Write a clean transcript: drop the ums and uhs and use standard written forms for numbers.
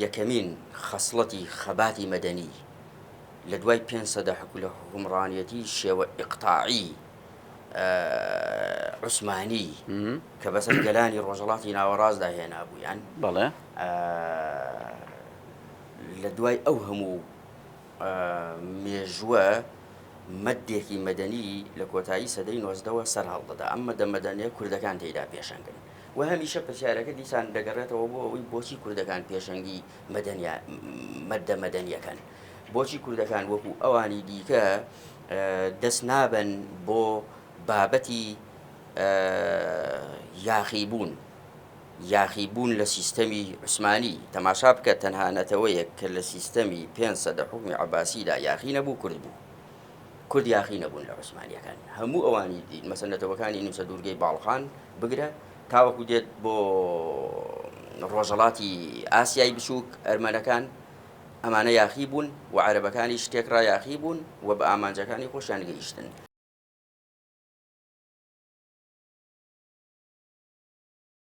یەکەمین خەسڵەتی خەباتی مەدەنی لە دوای پێنج سەدە لە حوکمڕانیەتی شێوە ئیقتاعی عوسمانی کە بەسەر گەلانی ڕۆژهەڵاتی ناوەڕاستدا هێنابوویان، بەڵێ. لە دوای ئەو هەموو مێژووە مەدێکی مەدەنی لە کۆتایی سەدەی نۆزدەوە سەر هەڵدەدا، ئەم مەدە مەدەنیە کوردەکان تێیدا پێشەنگن و هەمیشە پرسیارەکە دیسان دەگەڕێتەوە بۆ ئەوەی بۆچی کوردەکان پێشەنگی مەدەنیا مەدە مەدەنیەکەن؟ بۆچی کوردەکان وەکو ئەوانی دیکە دەست نابەن بۆ بابەتی یاخیبوون؟ یاخیبوون لە سیستەمی عوسمانی، تەماشا بکە تەنها نەتەوەیەک کە لە سیستەمی پێنج سەدە حوکمی عەباسیدا یاخی نەبوو کورد بوو. کورد یاخی نەبوون لە عوسمانیەکان. هەموو ئەوانی دی مەسەن نەتەوەکانی نیمچە دوورگەی باڵقان بگرە تاوەکو دێت بۆ ڕۆژەڵاتی ئاسیای بچووک ئەرمەنەکان ئەمانە یاخی بوون و عەرەبەکانیش تێکڕا یاخی بوون و بە ئامانجەکانی خۆشیان گەیشتن.